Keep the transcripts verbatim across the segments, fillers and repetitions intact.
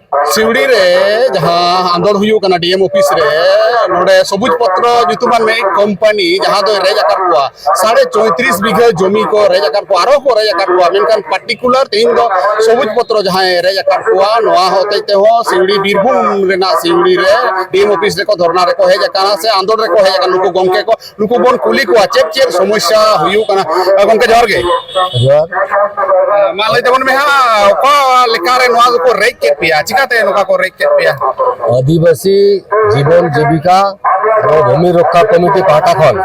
ᱥᱤᱣᱲᱤ ᱨᱮ ᱡᱟᱦᱟᱸ ᱟᱸᱫᱳᱲ ᱦᱩᱭᱩᱜ ᱠᱟᱱᱟ ᱰᱤ ᱮᱢ ᱚᱯᱷᱤᱥ ᱨᱮ, ᱱᱚᱰᱮ ᱥᱚᱵᱩᱡᱽ ᱯᱚᱛᱨᱚ ᱧᱩᱛᱩᱢᱟᱱ ᱢᱤᱫ ᱠᱳᱢᱯᱟᱱᱤ ᱡᱟᱦᱟᱸ ᱫᱚᱭ ᱨᱮᱡ ᱟᱠᱟᱫ ᱠᱚᱣᱟ ᱥᱟᱲᱮ ᱪᱳᱭᱛᱨᱤᱥ ᱵᱤᱜᱷᱟᱹ ᱡᱚᱢᱤ ᱠᱚ ᱨᱮᱡ ᱟᱠᱟᱫ ᱠᱚᱣᱟ, ᱟᱨᱦᱚᱸ ᱠᱚ ᱨᱮᱡ ᱟᱠᱟᱫ ᱠᱚᱣᱟ, ᱢᱮᱱᱠᱷᱟᱱ ᱯᱟᱨᱴᱤᱠᱩᱞᱟᱨ ᱛᱮᱦᱮᱧ ᱫᱚ ᱥᱚᱵᱩᱡᱽ ᱯᱚᱛᱨᱚ ᱡᱟᱦᱟᱸᱭ ᱨᱮᱡ ᱟᱠᱟᱫ ᱠᱚᱣᱟ, ᱱᱚᱣᱟ ᱦᱚᱛᱮᱡ ᱛᱮᱦᱚᱸ ᱥᱤᱣᱲᱤ, ᱵᱤᱨᱵᱷᱩᱢ ᱨᱮᱱᱟᱜ ᱥᱤᱣᱲᱤ ᱨᱮ ᱰᱤ ᱮᱢ ᱚᱯᱷᱤᱥ ᱨᱮᱠᱚ ᱫᱷᱚᱨᱱᱟ ᱨᱮᱠᱚ ᱦᱮᱡ ᱟᱠᱟᱱᱟ ᱥᱮ ᱟᱸᱫᱳᱲ ᱨᱮᱠᱚ ᱦᱮᱡ ᱟᱠᱟᱱᱟ ᱱᱩᱠᱩ ᱜᱚᱢᱠᱮ ᱠᱚ᱾ ᱱᱩᱠᱩ ᱵᱚᱱ ᱠᱩᱞᱤ ᱠᱚᱣᱟ ᱪᱮᱫ ᱪᱮᱫ ᱥᱚᱢᱚᱥᱥᱟ ᱦᱩᱭᱩᱜ ᱠᱟᱱᱟ᱾ ᱟᱨ ᱜᱚᱢᱠᱮ, ᱡᱚᱦᱟᱨ ᱜᱮ᱾ ᱡᱚᱦᱟᱨ᱾ ᱢᱟ ᱞᱟᱹᱭ ᱛᱟᱵᱚᱱ ᱢᱮ ᱦᱟᱸᱜ, ᱚᱠᱟ ᱞᱮᱠᱟᱨᱮ ᱱᱚᱣᱟ ᱫᱚᱠᱚ ᱨᱮᱡ ᱠᱮᱫ ᱯᱮᱭᱟ? ᱪᱤᱠᱟᱛᱮ ᱱᱚᱝᱠᱟ ᱠᱚ ᱨᱮᱡ ᱠᱮᱫ ᱯᱮᱭᱟ? ᱟᱹᱫᱤᱵᱟᱹᱥᱤ ᱡᱤᱵᱚᱱ ᱡᱤᱵᱤᱠᱟ ᱮᱵᱚᱝ ᱵᱷᱩᱢᱤ ᱨᱚᱠᱠᱷᱟ ᱠᱚᱢᱤᱴᱤ ᱯᱟᱦᱴᱟ ᱠᱷᱚᱱ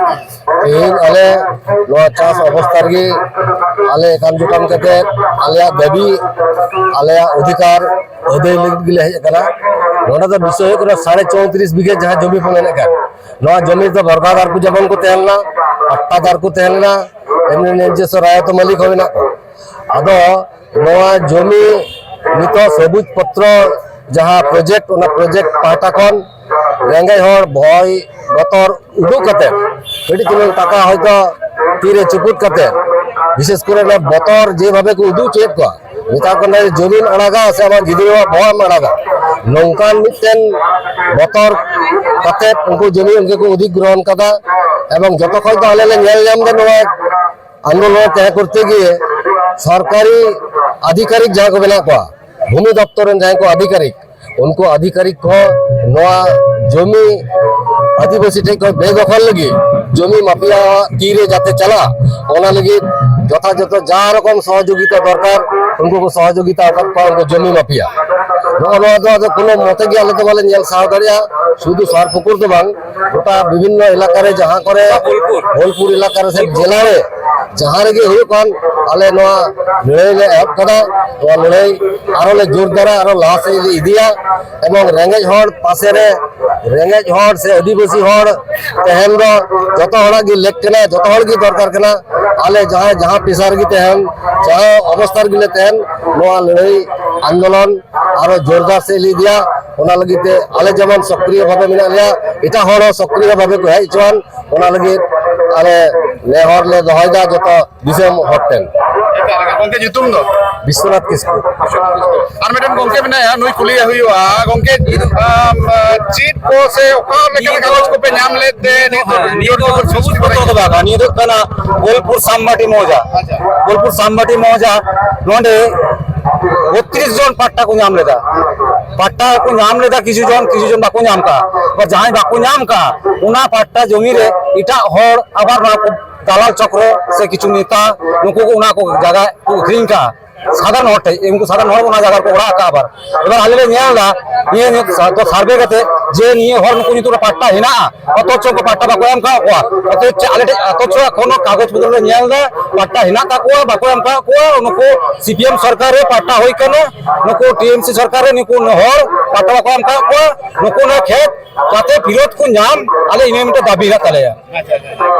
ᱛᱮᱦᱮᱧ ᱟᱞᱮ ᱱᱚᱣᱟ ᱪᱟᱥ ᱚᱵᱚᱥᱛᱟ ᱨᱮᱜᱮ ᱟᱞᱮ ᱮᱠᱟᱢ ᱡᱚᱴᱟᱢ ᱠᱟᱛᱮ ᱟᱞᱮᱭᱟᱜ ᱫᱟᱹᱵᱤ, ᱟᱞᱮᱭᱟᱜ ᱚᱫᱷᱤᱠᱟᱨ ᱟᱹᱫᱟᱹᱭ ᱞᱟᱹᱜᱤᱫ ᱜᱮᱞᱮ ᱦᱮᱡ ᱟᱠᱟᱱᱟ᱾ ᱱᱚᱰᱮ ᱫᱚ ᱵᱤᱥᱚᱭ ᱦᱩᱭᱩᱜ ᱠᱟᱱᱟ, ᱥᱟᱲᱮ ᱪᱳᱭᱛᱨᱤᱥ ᱵᱤᱜᱷᱟᱹ ᱡᱟᱦᱟᱸ ᱡᱚᱢᱤ ᱵᱚᱱ ᱢᱮᱱᱮᱫ ᱠᱟᱱ, ᱱᱚᱣᱟ ᱡᱚᱢᱤ ᱨᱮᱫᱚ ᱵᱚᱨᱜᱟᱫᱟᱨ ᱠᱚ ᱡᱮᱢᱚᱱ ᱠᱚ ᱛᱟᱦᱮᱸ ᱞᱮᱱᱟ, ᱯᱟᱴᱴᱟᱫᱟᱨ ᱠᱚ ᱛᱟᱦᱮᱸ ᱞᱮᱱᱟ, ᱮᱢᱱᱤ ᱱᱤᱡᱮᱥᱥᱚ ᱨᱟᱭᱚᱛ ᱢᱟᱹᱞᱤᱠ ᱦᱚᱸ ᱢᱮᱱᱟᱜ ᱠᱚᱣᱟ᱾ ᱟᱫᱚ ᱱᱚᱣᱟ ᱡᱚᱢᱤ ᱱᱤᱛᱚᱜ ᱥᱚᱵᱩᱡᱽ ᱯᱚᱛᱨᱚ ᱡᱟᱦᱟᱸ ᱯᱨᱚᱡᱮᱠᱴ, ᱚᱱᱟ ᱯᱨᱚᱡᱮᱠᱴ ᱯᱟᱦᱴᱟ ᱠᱷᱚᱱ ᱨᱮᱸᱜᱮᱡ ᱦᱚᱲ ᱵᱷᱚᱭ ᱵᱚᱛᱚᱨ ᱩᱫᱩᱜ ᱠᱟᱛᱮ, ᱠᱟᱹᱴᱤᱡ ᱪᱩᱞᱩᱝ ᱴᱟᱠᱟ ᱦᱚᱭᱛᱚ ᱛᱤᱨᱮ ᱪᱩᱯᱩᱫ ᱠᱟᱛᱮ, ᱵᱤᱥᱮᱥ ᱠᱚᱨᱮ ᱚᱱᱟ ᱵᱚᱛᱚᱨ ᱡᱮᱵᱷᱟᱵᱮ ᱠᱚ ᱩᱫᱩᱜ ᱦᱚᱪᱚᱭᱮᱫ ᱠᱚᱣᱟ, ᱢᱮᱛᱟ ᱠᱚ ᱠᱟᱱᱟ ᱡᱮ, "ᱡᱚᱢᱤᱢ ᱟᱲᱟᱜᱟ ᱥᱮ ᱟᱢᱟᱜ ᱜᱤᱫᱽᱨᱟᱹᱣᱟᱜ ᱵᱚᱦᱚᱜ ᱮᱢ ᱟᱲᱟᱜᱟ?" ᱱᱚᱝᱠᱟᱱ ᱢᱤᱫᱴᱮᱱ ᱵᱚᱛᱚᱨ ᱠᱟᱛᱮ ᱩᱱᱠᱩ ᱡᱚᱢᱤ ᱩᱱᱠᱩ ᱠᱚ ᱚᱫᱷᱤᱜᱨᱚᱦᱚᱱ ᱠᱟᱫᱟ᱾ ᱮᱵᱚᱝ ᱡᱚᱛᱚ ᱠᱷᱚᱱ ᱫᱚ ᱟᱞᱮ ᱞᱮ ᱧᱮᱞ ᱧᱟᱢ ᱮᱫᱟ, ᱱᱚᱣᱟ ᱟᱱᱫᱳᱞᱚᱱ ᱛᱟᱦᱮᱸ ᱠᱚᱨᱛᱮ ᱜᱤᱭᱮ ᱥᱚᱨᱠᱟᱨᱤ ᱟᱫᱷᱤᱠᱟᱨᱤᱠ ᱡᱟᱦᱟᱸ ᱠᱚ ᱢᱮᱱᱟᱜ ᱠᱚᱣᱟ, ᱵᱷᱩᱢᱤ ᱫᱚᱯᱛᱚᱨ ᱨᱮᱱ ᱡᱟᱦᱟᱸᱭ ᱠᱚ ᱟᱫᱷᱤᱠᱟᱨᱤᱠ, ᱩᱱᱠᱩ ᱟᱫᱷᱤᱠᱟᱨᱤᱠ ᱠᱚ ᱱᱚᱣᱟ ᱡᱚᱢᱤ ᱟᱹᱫᱤᱵᱟᱹᱥᱤ ᱴᱷᱮᱱ ᱠᱷᱚᱱ ᱵᱮᱫᱚᱠᱷᱚᱞ ᱞᱟᱹᱜᱤᱫ, ᱡᱚᱢᱤ ᱢᱟᱯᱤᱭᱟ ᱛᱤᱨᱮ ᱡᱟᱛᱮ ᱪᱟᱞᱟᱜ, ᱚᱱᱟ ᱞᱟᱹᱜᱤᱫ ᱡᱚᱛᱷᱟᱡᱚᱛᱷᱚ ᱡᱟ ᱨᱚᱠᱚᱢ ᱥᱚᱦᱚᱡᱳᱜᱤᱛᱟ ᱫᱚᱨᱠᱟᱨ, ᱩᱱᱠᱩ ᱠᱚ ᱥᱚᱦᱚᱡᱳᱜᱤᱛᱟ ᱟᱠᱟᱫ ᱠᱚᱣᱟ ᱩᱱᱠᱩ ᱡᱚᱢᱤ ᱢᱟᱯᱤᱭᱟ᱾ ᱱᱚᱜᱼᱚ ᱱᱚᱣᱟ ᱫᱚ ᱟᱫᱚ ᱠᱳᱱᱳ ᱢᱚᱛᱮ ᱜᱮ ᱟᱞᱮ ᱫᱚ ᱵᱟᱞᱮ ᱧᱮᱞ ᱥᱟᱦᱟᱣ ᱫᱟᱲᱮᱭᱟᱜᱼᱟ᱾ ᱥᱩᱫᱷᱩ ᱥᱟᱨ ᱯᱩᱠᱩᱨ ᱫᱚ ᱵᱟᱝ, ᱜᱚᱴᱟ ᱵᱤᱵᱷᱤᱱᱱᱚ ᱮᱞᱟᱠᱟ ᱨᱮ, ᱡᱟᱦᱟᱸ ᱠᱚᱨᱮ ᱵᱳᱞᱯᱩᱨ ᱮᱞᱟᱠᱟ ᱨᱮ ᱥᱮ ᱡᱮᱞᱟ ᱨᱮ ᱡᱟᱦᱟᱸ ᱨᱮᱜᱮ ᱦᱩᱭᱩᱜ ᱠᱟᱱ, ᱟᱞᱮ ᱱᱚᱣᱟ ᱞᱟᱹᱲᱦᱟᱹᱭ ᱞᱮ ᱮᱦᱚᱵ ᱠᱟᱫᱟ᱾ ᱱᱚᱣᱟ ᱞᱟᱹᱲᱦᱟᱹᱭ ᱟᱨᱚ ᱞᱮ ᱡᱳᱨᱫᱟᱨᱟ, ᱟᱨᱚ ᱞᱟᱦᱟ ᱥᱮᱫ ᱞᱮ ᱤᱫᱤᱭᱟ᱾ ᱮᱵᱚᱝ ᱨᱮᱸᱜᱮᱡ ᱦᱚᱲ ᱯᱟᱥᱮ ᱨᱮ ᱨᱮᱸᱜᱮᱡ ᱦᱚᱲ ᱥᱮ ᱟᱹᱫᱤᱵᱟᱹᱥᱤ ᱦᱚᱲ ᱛᱟᱦᱮᱱ ᱫᱚ ᱡᱚᱛᱚ ᱦᱚᱲᱟᱜ ᱜᱮ ᱞᱮᱠ ᱠᱟᱱᱟ, ᱡᱚᱛᱚ ᱦᱚᱲ ᱜᱮ ᱫᱚᱨᱠᱟᱨ ᱠᱟᱱᱟ᱾ ᱟᱞᱮ ᱡᱟᱦᱟᱸᱭ ᱡᱟᱦᱟᱸ ᱯᱮᱥᱟ ᱨᱮᱜᱮ ᱛᱟᱦᱮᱱ, ᱡᱟᱦᱟᱸ ᱚᱵᱚᱥᱛᱟ ᱨᱮᱜᱮ ᱞᱮ ᱛᱟᱦᱮᱱ, ᱱᱚᱣᱟ ᱞᱟᱹᱲᱦᱟᱹᱭ ᱟᱱᱫᱳᱞᱚᱱ ᱟᱨᱚ ᱡᱳᱨᱫᱟᱨ ᱥᱮᱫ ᱞᱮ ᱤᱫᱤᱭᱟ᱾ ᱚᱱᱟ ᱞᱟᱹᱜᱤᱫ ᱛᱮ ᱟᱞᱮ ᱡᱮᱢᱚᱱ ᱥᱚᱠᱨᱤᱭᱚ ᱵᱷᱟᱵᱮ ᱢᱮᱱᱟᱜ ᱞᱮᱭᱟ, ᱮᱴᱟᱜ ᱦᱚᱲ ᱦᱚᱸ ᱥᱚᱠᱨᱤᱭᱚ ᱵᱷᱟᱵᱮ ᱠᱚ ᱦᱮᱡ ᱦᱚᱪᱚᱣᱟᱱ, ᱚᱱᱟ ᱞᱟᱹᱜᱤᱫ ᱟᱞᱮ ᱱᱮᱦᱚᱨ ᱞᱮ ᱫᱚᱦᱚᱭᱮᱫᱟ ᱡᱚᱛᱚ ᱫᱤᱥᱚᱢ ᱦᱚᱲ ᱴᱷᱮᱱ᱾ ᱜᱚᱢᱠᱮ, ᱧᱩᱛᱩᱢ ᱫᱚ? ᱵᱤᱥᱣᱚᱱᱟᱛᱷ ᱠᱤᱥᱠᱩ᱾ ᱟᱨ ᱢᱤᱫᱴᱮᱱ ᱜᱚᱝᱠᱮ ᱢᱮᱱᱟᱭᱟ, ᱱᱩᱭ ᱠᱩᱞᱤᱭᱮ ᱦᱩᱭᱩᱜᱼᱟ᱾ ᱜᱚᱝᱠᱮ, ᱟᱢ, ᱪᱮᱫ ᱠᱚ ᱥᱮ ᱚᱠᱟ ᱞᱮᱠᱟᱱ ᱱᱤᱭᱟᱹ ᱫᱚ ᱠᱟᱜᱚᱡᱽ ᱠᱚᱯᱮ ᱧᱟᱢ ᱞᱮᱫ ᱛᱮ ᱱᱤᱛ ᱦᱮᱸ, ᱱᱤᱭᱟᱹ ᱫᱚ ᱥᱚᱵᱩᱡ ᱯᱚᱛᱨᱚ ᱫᱚ ᱵᱟᱝ ᱠᱟᱱᱟ, ᱱᱤᱭᱟᱹ ᱫᱚ ᱦᱩᱭᱩᱜ ᱠᱟᱱᱟ ᱵᱳᱞᱯᱩᱨ ᱥᱟᱢᱵᱟᱴᱤ ᱢᱚᱣᱡᱟ᱾ ᱟᱪᱪᱷᱟ᱾ ᱵᱳᱞᱯᱩᱨ ᱥᱟᱢᱵᱟᱴᱤ ᱢᱚᱣᱡᱟ, ᱱᱚᱰᱮ ᱵᱚᱛᱨᱤᱥ ᱡᱚᱱ ᱯᱟᱴᱴᱟ ᱠᱚ ᱧᱟᱢ ᱞᱮᱫᱟ᱾ ᱯᱟᱴᱴᱟ ᱠᱚ ᱧᱟᱢ ᱞᱮᱫᱟ ᱠᱤᱪᱷᱩ ᱡᱚᱱ, ᱠᱤᱪᱷᱩ ᱡᱚᱱ ᱵᱟᱠᱚ ᱧᱟᱢ ᱠᱟᱜᱼᱟ᱾ ᱟᱵᱟᱨ ᱡᱟᱦᱟᱸᱭ ᱵᱟᱠᱚ ᱧᱟᱢ ᱠᱟᱜᱼᱟ, ᱚᱱᱟ ᱯᱟᱴᱴᱟ ᱡᱚᱢᱤ ᱨᱮ ᱮᱴᱟᱜ ᱦᱚᱲ ᱟᱵᱟᱨ ᱱᱚᱣᱟ ᱠᱚ ᱫᱟᱞᱟᱞ ᱪᱚᱠᱨᱚ ᱥᱮ ᱠᱤᱪᱷᱩ ᱱᱮᱛᱟ, ᱱᱩᱠᱩ ᱠᱚ ᱚᱱᱟ ᱠᱚ ᱡᱟᱭᱜᱟ ᱠᱚ ᱟᱹᱠᱷᱨᱤᱧ ᱠᱟᱜᱼᱟ᱾ ᱥᱟᱫᱷᱟᱨᱚᱱ ᱦᱚᱲ ᱴᱷᱮᱡ, ᱩᱱᱠᱩ ᱥᱟᱫᱷᱟᱨᱚᱱ ᱦᱚᱲ ᱚᱱᱟ ᱡᱟᱭᱜᱟ ᱨᱮᱠᱚ ᱚᱲᱟᱜ ᱟᱠᱟᱫᱼᱟ᱾ ᱟᱵᱟᱨ ᱮᱵᱟᱨ ᱟᱞᱮ ᱞᱮ ᱧᱮᱞ ᱮᱫᱟ, ᱱᱤᱭᱟᱹ, ᱱᱤᱭᱟᱹ ᱥᱟ-, ᱫᱚ ᱥᱟᱨᱵᱷᱮ ᱠᱟᱛᱮ ᱡᱮ ᱱᱤᱭᱟᱹ ᱦᱚᱲ ᱱᱩᱠᱩ ᱧᱩᱛᱩᱢ ᱨᱮ ᱯᱟᱴᱴᱟ ᱦᱮᱱᱟᱜᱼᱟ, ᱚᱛᱷᱚᱪᱚ ᱩᱱᱠᱩ ᱯᱟᱴᱴᱟ ᱵᱟᱠᱚ ᱮᱢ ᱠᱟᱜ ᱠᱚᱣᱟ᱾ ᱚᱛᱷᱚᱪᱚ, ᱚᱛᱷᱚᱪᱚ ᱮᱠᱷᱚᱱᱳ ᱠᱟᱜᱚᱡᱽ ᱯᱚᱛᱨᱚ ᱞᱮ ᱧᱮᱞ ᱮᱫᱟ, ᱯᱟᱴᱴᱟ ᱦᱮᱱᱟᱜ ᱛᱟᱠᱚᱣᱟ, ᱵᱟᱠᱚ ᱮᱢ ᱠᱟᱜ ᱠᱚᱣᱟ᱾ ᱱᱩᱠᱩ ᱥᱤ ᱯᱤ ᱮᱢ ᱥᱚᱨᱠᱟᱨ ᱨᱮ ᱯᱟᱴᱴᱟ ᱦᱩᱭ ᱠᱟᱱᱟ, ᱱᱩᱠᱩ ᱴᱤ ᱮᱢ ᱥᱤ ᱥᱚᱨᱠᱟᱨ ᱨᱮ ᱱᱩᱠᱩ ᱦᱚᱲ ᱯᱟᱴᱴᱟ ᱵᱟᱠᱚ ᱮᱢ ᱠᱟᱜ ᱠᱚᱣᱟ᱾ ᱱᱩᱠᱩ ᱚᱱᱟ ᱠᱷᱮᱛ ᱡᱟᱛᱮ ᱯᱷᱤᱨᱚᱛ ᱠᱚ ᱧᱟᱢ, ᱟᱞᱮ ᱤᱱᱟᱹ ᱢᱤᱫᱴᱮᱱ ᱫᱟᱹᱵᱤ ᱦᱮᱱᱟᱜ ᱛᱟᱞᱮᱭᱟ᱾ ᱟᱪᱪᱷᱟ, ᱟᱪᱪᱷᱟ᱾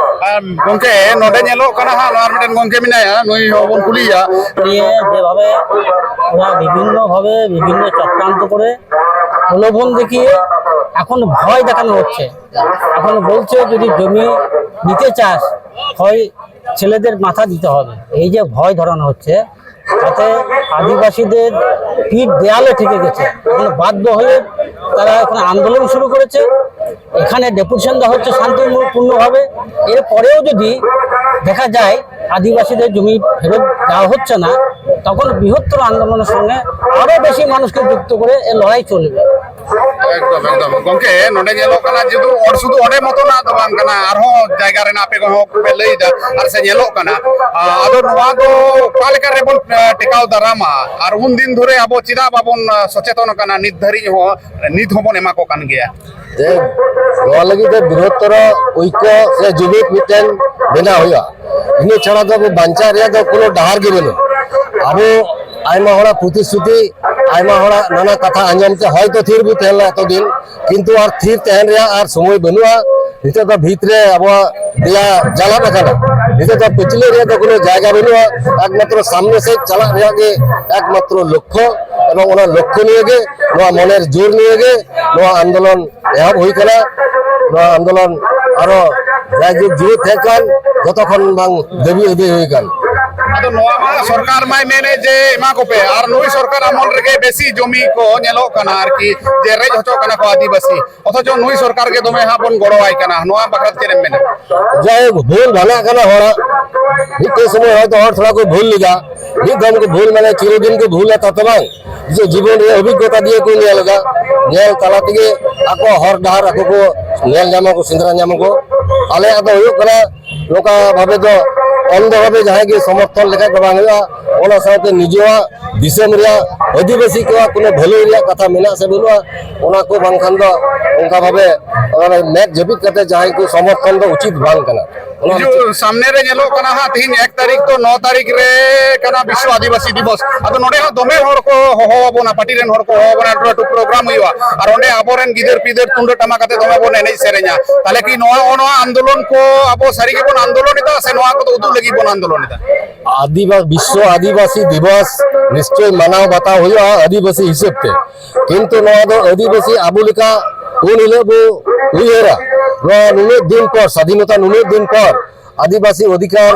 ᱟᱨ ᱜᱚᱝᱠᱮ, ᱱᱚᱰᱮ ᱧᱮᱞᱚᱜ ᱠᱟᱱᱟ ᱦᱟᱸᱜ, ᱱᱚᱣᱟ ᱢᱤᱫᱴᱮᱱ ᱜᱚᱝᱠᱮ ᱢᱮᱱᱟᱭᱟ, ᱱᱩᱭ ᱦᱚᱸᱵᱚᱱ ᱠᱩᱞᱤᱭᱮᱭᱟ᱾ ᱱᱤᱭᱟᱹ যেভাবে ওরা বিভিন্নভাবে বিভিন্ন চক্রান্ত করে প্রলোভন দেখিয়ে এখন ভয় দেখানো হচ্ছে। এখন বলছে যদি জমি নিতে চাস, হয় ছেলেদের মাথা দিতে হবে। এই যে ভয় ধরানো হচ্ছে, তাতে আদিবাসীদের পিঠ দেয়ালে ঠেকে গেছে। এখন বাধ্য হয়ে তারা এখন আন্দোলন শুরু করেছে। এখানে ডেপুটেশন দেওয়া হচ্ছে শান্তিপূর্ণভাবে। এরপরেও যদি দেখা যায় আদিবাসীদের জমি ফেরত দেওয়া হচ্ছে না, তখন বৃহত্তর আন্দোলনের সঙ্গে আরো বেশি মানুষকে যুক্ত করে এ লড়াই চলবে। ᱮᱠᱫᱚᱢ, ᱮᱠᱫᱚᱢ᱾ ᱜᱚᱝᱠᱮ, ᱱᱚᱰᱮ ᱧᱮᱞᱚᱜ ᱠᱟᱱᱟ ᱡᱮ ᱚᱨ ᱥᱩᱫᱷᱩ ᱚᱸᱰᱮ ᱢᱚᱛᱚ ᱨᱮᱱᱟᱜ ᱫᱚ ᱵᱟᱝ ᱠᱟᱱᱟ, ᱟᱨᱦᱚᱸ ᱡᱟᱭᱜᱟ ᱨᱮᱱᱟᱜ ᱟᱯᱮ ᱠᱚᱦᱚᱸ ᱯᱮ ᱞᱟᱹᱭ ᱮᱫᱟ ᱟᱨ ᱥᱮ ᱧᱮᱞᱚᱜ ᱠᱟᱱᱟ᱾ ᱟ, ᱟᱫᱚ ᱱᱚᱣᱟ ᱫᱚ ᱚᱠᱟ ᱞᱮᱠᱟ ᱨᱮᱵᱚᱱ, ᱟ, ᱴᱮᱠᱟᱣ ᱫᱟᱨᱟᱢᱟ ᱟᱨ ᱩᱱ ᱫᱤᱱ ᱫᱷᱚᱨᱮ ᱟᱵᱚ ᱪᱮᱫᱟᱜ ᱵᱟᱵᱚᱱ, ᱟ, ᱥᱚᱪᱮᱛᱚᱱ ᱟᱠᱟᱱᱟ ᱱᱤᱛ ᱫᱷᱟᱹᱨᱤᱡ ᱦᱚᱸ, ᱱᱤᱛ ᱦᱚᱸᱵᱚᱱ ᱮᱢᱟ ᱠᱚ ᱠᱟᱱ ᱜᱮᱭᱟ? ᱡᱮ ᱱᱚᱣᱟ ᱞᱟᱹᱜᱤᱫ ᱛᱮ ᱵᱨᱤᱦᱚᱛᱛᱚᱨ ᱚᱭᱠᱚ ᱥᱮ ᱡᱩᱢᱤᱫ ᱢᱤᱫᱴᱮᱱ ᱵᱮᱱᱟᱣ ᱦᱩᱭᱩᱜᱼᱟ᱾ ᱤᱱᱟᱹ ᱪᱷᱟᱲᱟ ᱫᱚ ᱟᱵᱚ ᱵᱟᱧᱪᱟᱜ ᱨᱮᱭᱟᱜ ᱫᱚ ᱠᱳᱱᱳ ᱰᱟᱦᱟᱨ ᱜᱮ ᱵᱟᱹᱱᱩᱜᱼᱟ᱾ ᱟᱵᱚ ᱟᱭᱢᱟ ᱦᱚᱲᱟᱜ ᱯᱨᱚᱛᱤᱥᱨᱩᱛᱤ, ᱟᱭᱢᱟ ᱦᱚᱲᱟᱜ ᱱᱟᱱᱟ ᱠᱟᱛᱷᱟ ᱟᱸᱡᱚᱢ ᱛᱮ ᱦᱚᱭᱛᱚ ᱛᱷᱤᱨ ᱵᱚ ᱛᱟᱦᱮᱸ ᱞᱮᱱᱟ ᱮᱛᱚ ᱫᱤᱱ, ᱠᱤᱱᱛᱩ ᱟᱨ ᱛᱷᱤᱨ ᱛᱟᱦᱮᱱ ᱨᱮᱭᱟᱜ ᱟᱨ ᱥᱚᱢᱚᱭ ᱵᱟᱹᱱᱩᱜᱼᱟ᱾ ᱱᱤᱛᱚᱜ ᱫᱚ ᱵᱷᱤᱛ ᱨᱮ ᱟᱵᱚᱣᱟᱜ ᱫᱮᱭᱟ ᱡᱟᱞᱟᱫ ᱟᱠᱟᱱᱟ᱾ ᱱᱤᱛᱚᱜ ᱫᱚ ᱯᱟᱹᱪᱷᱞᱟᱹ ᱨᱮᱭᱟᱜ ᱫᱚ ᱠᱳᱱᱳ ᱡᱟᱭᱜᱟ ᱵᱟᱹᱱᱩᱜᱼᱟ᱾ ᱮᱠᱢᱟᱛᱨᱚ ᱥᱟᱢᱱᱮ ᱥᱮᱫ ᱪᱟᱞᱟᱜ ᱨᱮᱭᱟᱜ ᱜᱮ ᱮᱠᱢᱟᱛᱨᱚ ᱞᱚᱠᱠᱷᱚ, ᱮᱵᱚᱝ ᱚᱱᱟ ᱞᱚᱠᱠᱷᱚ ᱱᱤᱭᱮ ᱜᱮ, ᱱᱚᱣᱟ ᱢᱚᱱᱮᱨ ᱡᱳᱨ ᱱᱤᱭᱮ ᱜᱮ ᱱᱚᱣᱟ ᱟᱱᱫᱳᱞᱚᱱ ᱮᱦᱚᱵ ᱦᱩᱭ ᱠᱟᱱᱟ᱾ ᱱᱚᱣᱟ ᱟᱱᱫᱳᱞᱚᱱ ᱟᱨᱚ ᱡᱟᱭᱡᱩᱜᱽ ᱡᱤᱣᱮᱫ ᱛᱟᱦᱮᱸ ᱠᱟᱱ, ᱡᱚᱛᱚ ᱠᱷᱚᱱ ᱵᱟᱝ ᱫᱟᱹᱵᱤ ᱟᱹᱫᱟᱹᱭ ᱦᱩᱭ ᱠᱟᱱ᱾ ᱟᱫᱚ ᱱᱚᱣᱟ ᱢᱟ ᱥᱚᱨᱠᱟᱨ ᱢᱟᱭ ᱢᱮᱱᱮᱫ ᱡᱮ ᱮᱢᱟ ᱠᱚᱯᱮ, ᱟᱨ ᱱᱩᱭ ᱥᱚᱨᱠᱟᱨ ᱟᱢᱚᱞ ᱨᱮᱜᱮ ᱵᱮᱥᱤ ᱡᱚᱢᱤ ᱠᱚ ᱧᱮᱞᱚᱜ ᱠᱟᱱᱟ ᱟᱨᱠᱤ, ᱡᱮ ᱨᱮᱡ ᱦᱚᱪᱚᱜ ᱠᱟᱱᱟ ᱠᱚ ᱟᱹᱫᱤᱵᱟᱹᱥᱤ, ᱚᱛᱷᱚᱪᱚ ᱱᱩᱭ ᱥᱚᱨᱠᱟᱨ ᱜᱮ ᱫᱚᱢᱮ ᱦᱟᱸᱜ ᱵᱚᱱ ᱜᱚᱲᱚᱣᱟᱭ ᱠᱟᱱᱟ᱾ ᱱᱚᱣᱟ ᱵᱟᱠᱷᱨᱟ ᱛᱮ ᱪᱮᱫ ᱮᱢ ᱢᱮᱱᱟ? ᱡᱟᱭᱦᱳᱠ, ᱵᱷᱩᱞ ᱵᱷᱟᱞᱟᱜ ᱠᱟᱱᱟ ᱦᱚᱲᱟᱜ᱾ ᱢᱤᱫᱴᱮᱱ ᱥᱚᱢᱚᱭ ᱦᱚᱭᱛᱚ ᱦᱚᱲ ᱛᱷᱚᱲᱟ ᱠᱚ ᱵᱷᱩᱞ ᱞᱮᱫᱟ, ᱢᱤᱫ ᱫᱚᱢ ᱠᱚ ᱵᱷᱩᱞ ᱢᱟᱱᱮ ᱪᱤᱨᱚᱫᱤᱱ ᱠᱚ ᱵᱷᱩᱞᱟ, ᱛᱟᱛᱮ ᱵᱟᱝ ᱡᱮ ᱡᱤᱵᱚᱱ ᱨᱮᱭᱟᱜ ᱚᱵᱷᱤᱜᱽᱜᱚᱛᱟ ᱫᱤᱭᱮ ᱠᱚ ᱧᱮᱞ ᱮᱫᱟ, ᱧᱮᱞ ᱛᱟᱞᱟ ᱛᱮᱜᱮ ᱟᱠᱚ ᱦᱚᱨ ᱰᱟᱦᱟᱨ ᱟᱠᱚ ᱠᱚ ᱧᱮᱞ ᱧᱟᱢᱟ ᱠᱚ, ᱥᱮᱸᱫᱽᱨᱟ ᱧᱟᱢᱟ ᱠᱚ᱾ ᱟᱞᱮᱭᱟᱜ ᱫᱚ ᱦᱩᱭᱩᱜ ᱠᱟᱱᱟ ᱱᱚᱝᱠᱟ ᱵᱷᱟᱵᱮ ᱫᱚ ᱚᱱᱫᱷᱚ ᱵᱷᱟᱵᱮ ᱡᱟᱦᱟᱸᱭ ᱜᱮ ᱥᱚᱢᱚᱨᱛᱷᱚᱱ ᱞᱮᱠᱷᱟᱡ ᱫᱚ ᱵᱟᱝ ᱦᱩᱭᱩᱜᱼᱟ᱾ ᱚᱱᱟ ᱥᱟᱶᱛᱮ ᱱᱤᱡᱮᱨᱟᱜ ᱫᱤᱥᱚᱢ ᱨᱮᱭᱟᱜ ᱟᱹᱫᱤᱵᱟᱹᱥᱤ ᱠᱚᱣᱟᱜ ᱠᱳᱱᱳ ᱵᱷᱟᱹᱞᱟᱹᱭ ᱨᱮᱭᱟᱜ ᱠᱟᱛᱷᱟ ᱢᱮᱱᱟᱜ ᱥᱮ ᱵᱟᱹᱱᱩᱜᱼᱟ, ᱚᱱᱟ ᱠᱚ ᱵᱟᱝᱠᱷᱟᱱ ᱫᱚ ᱚᱱᱠᱟ ᱵᱷᱟᱵᱮ ᱚᱱᱟ ᱢᱮᱫ ᱡᱟᱹᱯᱤᱫ ᱠᱟᱛᱮ ᱡᱟᱦᱟᱸᱭ ᱠᱚ ᱥᱚᱢᱚᱨᱛᱷᱚᱱ ᱫᱚ ᱩᱪᱤᱛ ᱵᱟᱝ ᱠᱟᱱᱟ᱾ ᱚᱱᱟ ᱦᱤᱡᱩᱜ ᱥᱟᱢᱱᱮ ᱨᱮ ᱧᱮᱞᱚᱜ ᱠᱟᱱᱟ ᱦᱟᱸᱜ, ᱛᱮᱦᱮᱧ ᱮᱠ ᱛᱟᱹᱨᱤᱠᱷ ᱛᱚ, ᱱᱚ ᱛᱟᱹᱨᱤᱠᱷ ᱨᱮ ᱠᱟᱱᱟ ᱵᱤᱥᱥᱚ ᱟᱹᱫᱤᱵᱟᱹᱥᱤ ᱫᱤᱵᱚᱥ᱾ ᱟᱫᱚ ᱱᱚᱰᱮ ᱦᱚᱸ ᱫᱚᱢᱮ ᱦᱚᱲ ᱠᱚ ᱦᱚᱦᱚ ᱟᱵᱚᱱᱟ, ᱯᱟᱹᱴᱤ ᱨᱮᱱ ᱦᱚᱲ ᱠᱚ ᱦᱚᱦᱚ ᱟᱵᱚᱱᱟ, ᱞᱟᱹᱴᱩ ᱞᱟᱹᱴᱩ ᱯᱨᱳᱜᱨᱟᱢ ᱦᱩᱭᱩᱜᱼᱟ, ᱟᱨ ᱚᱸᱰᱮ ᱟᱵᱚᱨᱮᱱ ᱜᱤᱫᱟᱹᱨ ᱯᱤᱫᱟᱹᱨ ᱛᱩᱢᱫᱟᱹᱜ ᱴᱟᱢᱟᱠ ᱟᱛᱮ ᱫᱚᱢᱮ ᱵᱚᱱ ᱮᱱᱮᱡ ᱥᱮᱨᱮᱧᱟ᱾ ᱛᱟᱦᱚᱞᱮ ᱠᱤ ᱱᱚᱣᱟ, ᱱᱚᱣᱟ ᱟᱱᱫᱳᱞᱚᱱ ᱠᱚ ᱟᱵᱚ ᱥᱟᱹᱨᱤ ᱜᱮᱵᱚᱱ ᱟᱱᱫᱳᱞᱚᱱ ᱮᱫᱟ ᱥᱮ ᱱᱚᱣᱟ ᱠᱚᱫᱚ ᱩᱫᱩᱜ ᱞᱟᱹᱜᱤᱫ ᱵᱚᱱ ᱟᱱᱫᱳᱞᱚᱱ ᱮᱫᱟ? ᱟᱹᱫᱤᱵᱟ-, ᱵᱤᱥᱥᱚ ᱟᱹᱫᱤᱵᱟᱹᱥᱤ ᱫᱤᱵᱚᱥ ᱱᱤᱥᱪᱚᱭ ᱢᱟᱱᱟᱣ ᱵᱟᱛᱟᱣ ᱦᱩᱭᱩᱜᱼᱟ ᱟᱹᱫᱤᱵᱟᱹᱥᱤ ᱦᱤᱥᱟᱹᱵ ᱛᱮ, ᱠᱤᱱᱛᱩ ᱱᱚᱣᱟ ᱫᱚ ᱟᱹᱫᱤᱵᱟᱹᱥᱤ ᱟᱵᱚ ᱞᱮᱠᱟ ᱩᱱ ᱦᱤᱞᱳᱜ ᱵᱚ ᱩᱭᱦᱟᱹᱨᱟ, ᱱᱚᱣᱟ ᱱᱩᱱᱟᱹᱜ ᱫᱤᱱ ᱯᱚᱨ, ᱥᱟᱫᱷᱤᱱᱚᱛᱟ ᱱᱩᱱᱟᱹᱜ ᱫᱤᱱ ᱯᱚᱨ ᱟᱹᱫᱤᱵᱟᱹᱥᱤ ᱚᱫᱷᱤᱠᱟᱨ,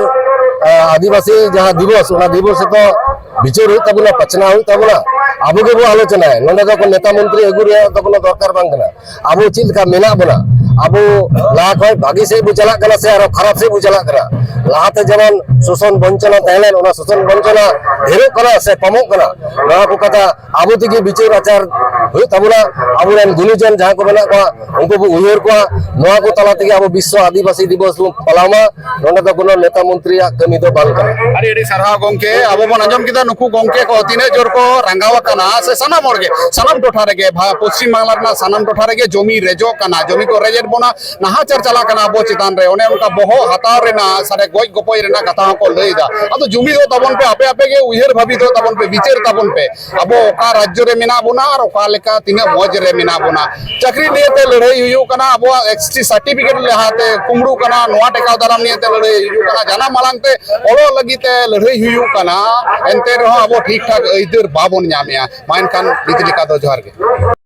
ᱟ, ᱟᱹᱫᱤᱵᱟᱹᱥᱤ ᱡᱟᱦᱟᱸ ᱫᱤᱵᱚᱥ, ᱚᱱᱟ ᱫᱤᱵᱚᱥ ᱨᱮᱫᱚ ᱵᱤᱪᱟᱹᱨ ᱦᱩᱭᱩᱜ ᱛᱟᱵᱚᱱᱟ, ᱵᱟᱪᱷᱱᱟᱣ ᱦᱩᱭᱩᱜ ᱛᱟᱵᱚᱱᱟ, ᱟᱵᱚ ᱜᱮᱵᱚ ᱟᱞᱳᱪᱚᱱᱟᱭᱟ᱾ ᱱᱚᱸᱰᱮ ᱫᱚ ᱱᱮᱛᱟ ᱢᱚᱱᱛᱨᱤ ᱟᱹᱜᱩ ᱨᱮᱭᱟᱜ ᱫᱚ ᱠᱳᱱᱳ ᱫᱚᱨᱠᱟᱨ ᱵᱟᱝ ᱠᱟᱱᱟ᱾ ᱟᱵᱚ ᱪᱮᱫ ᱞᱮᱠᱟ ᱢᱮᱱᱟᱜ ᱵᱚᱱᱟ, ᱟᱵᱚ ᱞᱟᱦᱟ ᱠᱷᱚᱱ ᱵᱷᱟᱹᱜᱤ ᱥᱮᱫ ᱵᱚ ᱪᱟᱞᱟᱜ ᱠᱟᱱᱟ ᱥᱮ ᱟᱨᱚ ᱠᱷᱟᱨᱟᱯ ᱥᱮᱫ ᱵᱚ ᱪᱟᱞᱟᱜ ᱠᱟᱱᱟ? ᱞᱟᱦᱟᱛᱮ ᱡᱮᱢᱚᱱ ᱥᱳᱥᱚᱱ ᱵᱚᱧᱪᱚᱱᱟ ᱛᱟᱦᱮᱸ ᱞᱮᱱ, ᱚᱱᱟ ᱥᱳᱥᱚᱱ ᱵᱚᱧᱪᱚᱱᱟ ᱰᱷᱮᱨᱚᱜ ᱠᱟᱱᱟ ᱥᱮ ᱠᱚᱢᱚᱜ ᱠᱟᱱᱟ, ᱱᱚᱣᱟ ᱠᱚ ᱠᱟᱛᱷᱟ ᱟᱵᱚ ᱛᱮᱜᱮ ᱵᱤᱪᱟᱹᱨ ᱟᱪᱟᱨ ᱦᱩᱭᱩᱜ ᱛᱟᱵᱚᱱᱟ᱾ ᱟᱵᱚᱨᱮᱱ ᱜᱩᱱᱤᱡᱚᱱ ᱡᱟᱦᱟᱸ ᱠᱚ ᱢᱮᱱᱟᱜ ᱠᱚᱣᱟ, ᱩᱱᱠᱩ ᱵᱚ ᱩᱭᱦᱟᱹᱨ ᱠᱚᱣᱟ, ᱱᱚᱣᱟ ᱠᱚ ᱛᱟᱞᱟ ᱛᱮᱜᱮ ᱟᱵᱚ ᱵᱤᱥᱥᱚ ᱟᱹᱫᱤᱵᱟᱹᱥᱤ ᱫᱤᱵᱚᱥ ᱵᱚ ᱯᱟᱞᱟᱣ ᱢᱟ᱾ ᱱᱚᱸᱰᱮ ᱫᱚ ᱠᱳᱱᱳ ᱱᱮᱛᱟ ᱢᱚᱱᱛᱨᱤᱭᱟᱜ ᱠᱟᱹᱢᱤ ᱫᱚ ᱵᱟᱝ ᱠᱟᱱᱟ᱾ ᱟᱹᱰᱤ ᱟᱹᱰᱤ ᱥᱟᱨᱦᱟᱣ ᱜᱚᱢᱠᱮ᱾ ᱟᱵᱚ ᱵᱚᱱ ᱟᱸᱡᱚᱢ ᱠᱮᱫᱟ ᱱᱩᱠᱩ ᱜᱚᱢᱠᱮ ᱠᱚ ᱛᱤᱱᱟᱹᱜ ᱡᱳᱨ ᱠᱚ ᱨᱟᱸᱜᱟᱣ ᱟᱠᱟᱱᱟ, ᱥᱮ ᱥᱟᱱᱟᱢ ᱦᱚᱲ ᱜᱮ, ᱥᱟᱱᱟᱢ ᱴᱚᱴᱷᱟ ᱨᱮᱜᱮ, ᱵᱷᱟ-, ᱯᱚᱥᱪᱤᱢ ᱵᱟᱝᱞᱟ ᱨᱮᱱᱟᱜ ᱥᱟᱱᱟᱢ ᱴᱚᱴᱷᱟ ᱨᱮᱜᱮ ᱡᱚᱢᱤ ᱨᱮᱡᱚᱜ ᱠᱟᱱᱟ, ᱡᱚᱢᱤ ᱠᱚ ᱨᱮᱡᱮᱫ ᱵᱚᱱᱟ, ᱱᱟᱦᱟᱪᱟᱨ ᱪᱟᱞᱟᱜ ᱠᱟᱱᱟ ᱟᱵᱚ ᱪᱮᱛᱟᱱ ᱨᱮ, ᱚᱱᱮ ᱚᱱᱠᱟ ᱵᱚᱦᱚᱜ ᱦᱟᱛᱟᱣ ᱨᱮᱱᱟᱜ, ᱥᱟᱨᱮ ᱜᱚᱡ ᱜᱚᱯᱚᱡ ᱨᱮᱱᱟᱜ ᱠᱟᱛᱷᱟ ᱦᱚᱸᱠᱚ ᱞᱟᱹᱭ ᱮᱫᱟ᱾ ᱟᱫᱚ ᱡᱩᱢᱤᱫᱚᱜ ᱛᱟᱵᱚᱱ ᱯᱮ, ᱟᱯᱮ ᱟᱯᱮ ᱜᱮ ᱩᱭᱦᱟᱹᱨ ᱵᱷᱟᱵᱤᱛᱚᱜ ᱛᱟᱵᱚᱱ ᱯᱮ, ᱵᱤᱪᱟᱹᱨ ᱛᱟᱵᱚᱱ ᱯᱮ, ᱟᱵᱚ ᱚᱠᱟ ᱨᱟᱡᱽᱡᱚ ᱨᱮ ᱢᱮᱱᱟᱜ ᱵᱚᱱᱟ ᱟᱨ ᱚᱠᱟ ᱞᱮᱠᱟ ᱛᱤᱱᱟᱹᱜ ᱢᱚᱡᱽ ᱨᱮ ᱢᱮᱱᱟᱜ ᱵᱚᱱᱟ᱾ ᱪᱟᱹᱠᱨᱤ ᱱᱤᱭᱮᱛᱮ ᱞᱟᱹᱲᱦᱟᱹᱭ ᱦᱩᱭᱩᱜ ᱠᱟᱱᱟ, ᱟᱵᱚᱣᱟᱜ ᱮᱥ ᱴᱤ ᱥᱟᱨᱴᱤᱯᱷᱤᱠᱮᱴ ᱞᱟᱦᱟᱛᱮ ᱠᱩᱢᱵᱽᱲᱩ ᱠᱟᱱᱟ, ᱱᱚᱣᱟ ᱴᱮᱠᱟᱣ ᱫᱟᱨᱟᱢ ᱱᱤᱭᱮᱛᱮ ᱞᱟᱹᱲᱦᱟᱹᱭ ᱦᱩᱭᱩᱜ ᱠᱟᱱᱟ, ᱡᱟᱱᱟᱢ ᱟᱲᱟᱝ ᱛᱮ ᱚᱞᱚᱜ ᱞᱟᱹᱜᱤᱫ ᱛᱮ ᱞᱟᱹᱲᱦᱟᱹᱭ ᱦᱩᱭᱩᱜ ᱠᱟᱱᱟ, ᱮᱱᱛᱮ ᱨᱮᱦᱚᱸ ᱟᱵᱚ ᱴᱷᱤᱠ ᱴᱷᱟᱠ ᱟᱹᱭᱫᱟᱹᱨ ᱵᱟᱵᱚᱱ ᱧᱟᱢᱮᱜᱼᱟ᱾ ᱢᱟ ᱮᱱᱠᱷᱟᱱ ᱱᱤᱛ ᱞᱮᱠᱟ ᱫᱚ ᱡᱚᱦᱟᱨ ᱜᱮ᱾